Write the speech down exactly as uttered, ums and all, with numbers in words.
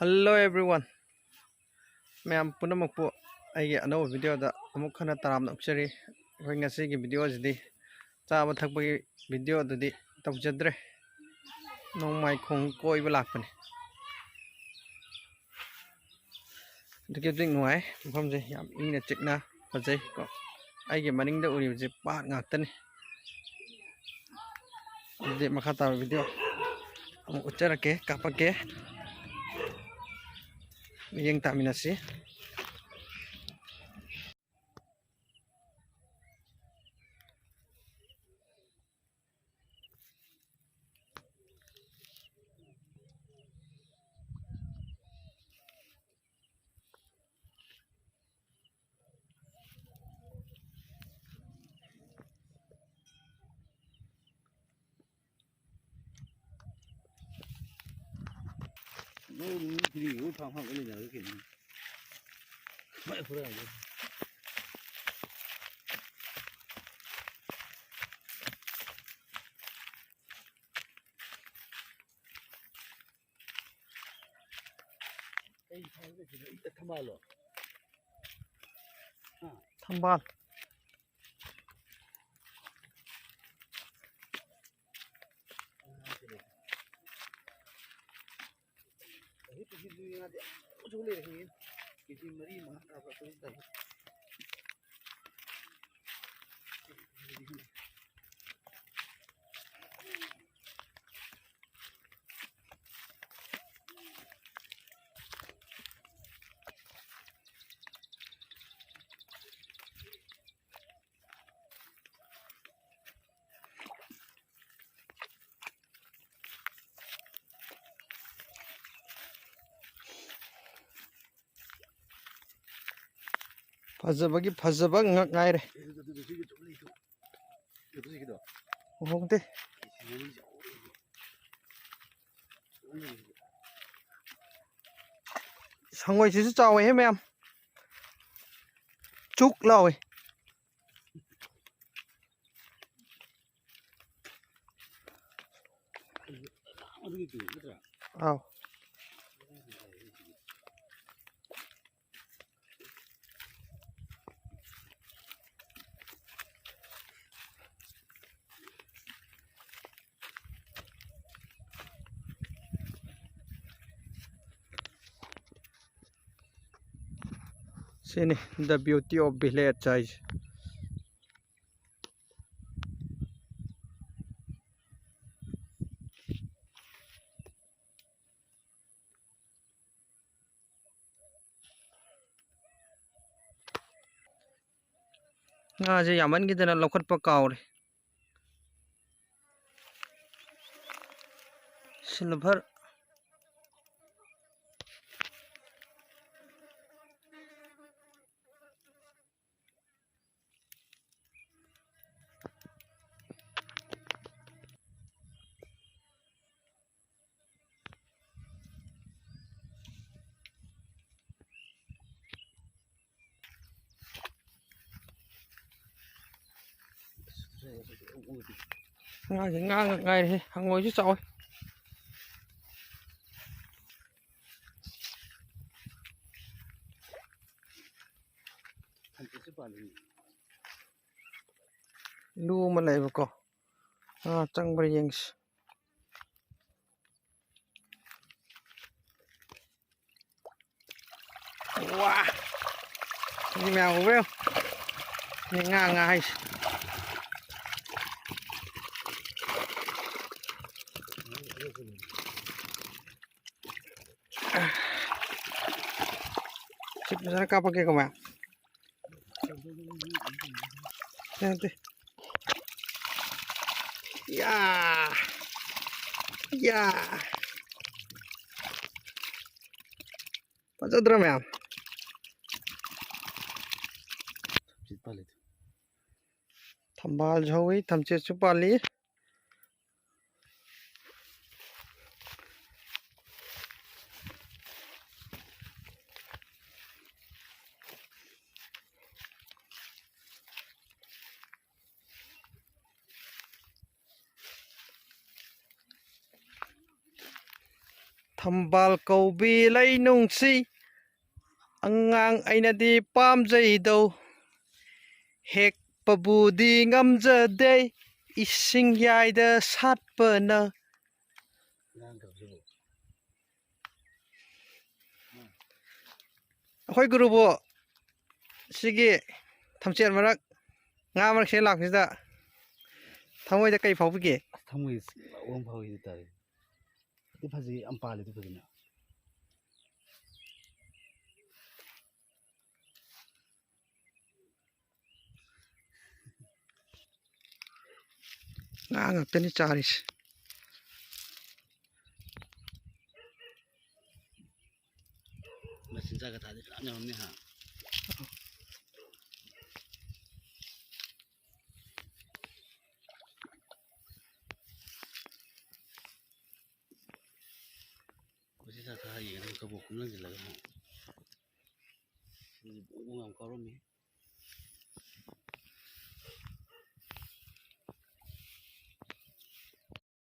Hello everyone, ꯃꯌꯥꯝ ꯄꯨꯝꯅꯃꯛꯄꯨ ꯑꯩꯒꯤ ꯑꯅꯧꯕ ꯚꯤꯗꯤꯑꯣꯗ ꯑꯃꯨꯛ ꯍꯟꯅ ꯇꯔꯥꯝꯅ ꯑꯣꯛꯆꯔꯤ꯫ ꯑꯩꯈꯣꯏ ꯉꯁꯤꯒꯤ ꯚꯤꯗꯤꯑꯣꯁꯤꯗꯤ ꯆꯥꯕ ꯊꯛꯄꯒꯤ ꯚꯤꯗꯤꯑꯣꯗꯨꯗꯤ ꯇꯧꯖꯗ꯭ꯔꯦ꯫ ꯅꯣꯡꯃꯥꯏꯈꯣꯡ ꯀꯣꯏꯕ ꯂꯥꯛꯄꯅꯤ꯫ ꯑꯗꯨꯛꯀꯤ ꯃꯇꯤꯛ ꯅꯨꯡꯉꯥꯏ ꯃꯐꯝꯁꯦ, ꯌꯥꯝ ꯏꯪꯅ ꯆꯤꯛꯅ ꯐꯖꯩ ꯀꯣ꯫ ꯑꯩꯒꯤ ꯃꯅꯤꯡꯗ ꯎꯔꯤꯕꯁꯦ ꯄꯥꯠ ꯉꯥꯛꯇꯅꯤ꯫ ꯑꯗꯨꯗꯤ ꯃꯈꯥ ꯇꯥꯕ ꯚꯤꯗꯤꯑꯣ ꯑꯃꯨꯛ ꯎꯠꯆꯔꯛꯀꯦ, ꯀꯥꯞꯄꯛꯀꯦ꯫ ꯃꯤꯠꯌꯦꯡ ꯇꯥꯃꯤꯟꯅꯁꯤ꯫ ꯅꯣꯏ ꯃꯤ ꯐ꯭ꯔꯤ ꯑꯣꯏ ꯐꯥꯝ ꯐꯥꯝ ꯂꯩꯅꯔꯒ ꯀꯩꯅꯣ? ꯃꯥꯏ ꯈꯨꯔꯥꯏꯗꯣ꯫ ꯀꯩ ꯊꯥꯏꯕ ꯁꯤꯗ? ꯊꯝꯕꯥꯜꯂꯣ? ꯍꯥ? ꯊꯝꯕꯥꯜ꯫ ꯍꯧꯖꯤꯛ ꯄꯨꯈ꯭ꯔꯤꯗꯨ ꯉꯥꯗꯤ ꯑꯆꯧꯕ ꯂꯩꯔꯦ꯫ ꯀꯦꯖꯤ ꯃꯔꯤ ꯃꯉꯥ ꯇꯥꯕ ꯑꯆꯧꯕ ꯇꯥꯏ꯫ ꯐꯖꯕꯒꯤ ꯐꯖꯕ ꯉꯛ ꯉꯥꯏꯔꯦ꯫ ꯎꯍꯧꯗꯦ꯫ ꯁꯪꯒꯣꯏꯁꯤꯁꯨ ꯆꯥꯎꯋꯦꯍꯦ ꯃꯌꯥꯝ꯫ ꯆꯨꯛ ꯂꯥꯎꯋꯦ꯫ ꯑꯗꯨꯒꯤ ꯇꯨꯔꯦꯟ ꯅꯠꯇ꯭ꯔꯥ? ꯑꯥꯎ꯫ ꯁꯤꯅꯤ the beauty of village ꯍꯥꯏꯁꯦ꯫ ꯉꯥꯁꯦ ꯌꯥꯝꯃꯟꯈꯤꯗꯅ ꯂꯧꯈꯠꯄ ꯀꯥꯎꯔꯦ꯫ Silver꯫ ꯉꯥꯁꯦ ꯉꯥ ꯉꯥꯛ ꯉꯥꯏꯔꯦꯍꯦ, ꯍꯪꯉꯣꯏꯁꯨ ꯆꯥꯎꯋꯦ꯫ ꯂꯨ ꯑꯃ ꯂꯩꯕꯀꯣ, ꯉꯥ ꯆꯪꯕ꯭ꯔꯥ ꯌꯦꯡꯁꯤ꯫ ꯋꯥ! ꯃꯤ ꯃꯌꯥꯝ ꯎꯕ꯭ꯔꯥ ꯌꯦꯡꯉꯨ꯫ ꯃꯤ ꯉꯥ ꯉꯥ ꯍꯥꯏꯁꯦ꯫ ꯁꯤ ꯐꯖꯅ ꯀꯥꯞꯄꯛꯀꯦꯀꯣ ꯃꯌꯥꯝ꯫ ꯅꯠꯇꯦ꯫ ꯌꯥ! ꯌꯥ! ꯐꯖꯗ꯭ꯔꯥ ꯃꯌꯥꯝ? ꯊꯝꯆꯦꯠ ꯄꯥꯜꯂꯤ꯫ ꯊꯝꯕꯥꯜꯁꯨ ꯍꯧꯋꯤ, ꯊꯝꯆꯦꯠꯁꯨ ꯄꯥꯜꯂꯤ꯫ ꯊꯝꯕꯥꯜ ꯀꯧꯕꯤ ꯂꯩꯅꯨꯡꯁꯤ, ꯑꯉꯥꯡ ꯑꯩꯅꯗꯤ ꯄꯥꯝꯖꯩꯗꯧ꯫ ꯍꯦꯛꯄꯕꯨꯗꯤ ꯉꯝꯖꯗꯦ, ꯏꯁꯤꯡ ꯌꯥꯏꯗ ꯁꯥꯠꯄꯅ꯫ ꯑꯩꯈꯣꯏ ꯒꯨꯔꯨꯕꯨ ꯁꯤꯒꯤ ꯊꯝꯆꯦꯠ ꯃꯔꯛ, ꯉꯥ ꯃꯔꯛꯁꯤꯗ ꯂꯥꯛꯄꯁꯤꯗ ꯊꯃꯣꯏꯗ ꯀꯩ ꯐꯥꯎꯕꯤꯒꯦ? ꯑꯁ, ꯊꯃꯣꯏ ꯂꯥꯎꯕ ꯑꯃ ꯐꯥꯎꯏ ꯍꯥꯏꯇꯥꯔꯦ꯫ ꯑꯗꯨ ꯐꯖꯩ, ꯌꯥꯝ ꯄꯥꯜꯂꯦ ꯑꯗꯨ ꯐꯖꯅ꯫ ꯉꯥ ꯉꯥꯛꯇꯅꯤ ꯆꯥꯔꯤꯁꯦ꯫ ꯃꯆꯤꯟꯖꯥꯛꯀ ꯊꯥꯗꯤ ꯐꯅꯌꯥꯝ ꯌꯥꯝꯃꯝꯅꯤ ꯍꯥ꯫ ꯃꯆꯤꯟꯖꯥꯛ ꯊꯥ ꯌꯦꯡꯉꯗꯤ ꯀꯕꯣꯛ ꯀꯨꯝ ꯂꯪꯁꯤꯜꯂꯒ ꯍꯥ꯫ ꯁꯤꯗꯤ ꯕꯣꯡ ꯕꯣꯡ ꯌꯥꯝ ꯀꯥꯎꯔꯝꯃꯤ꯫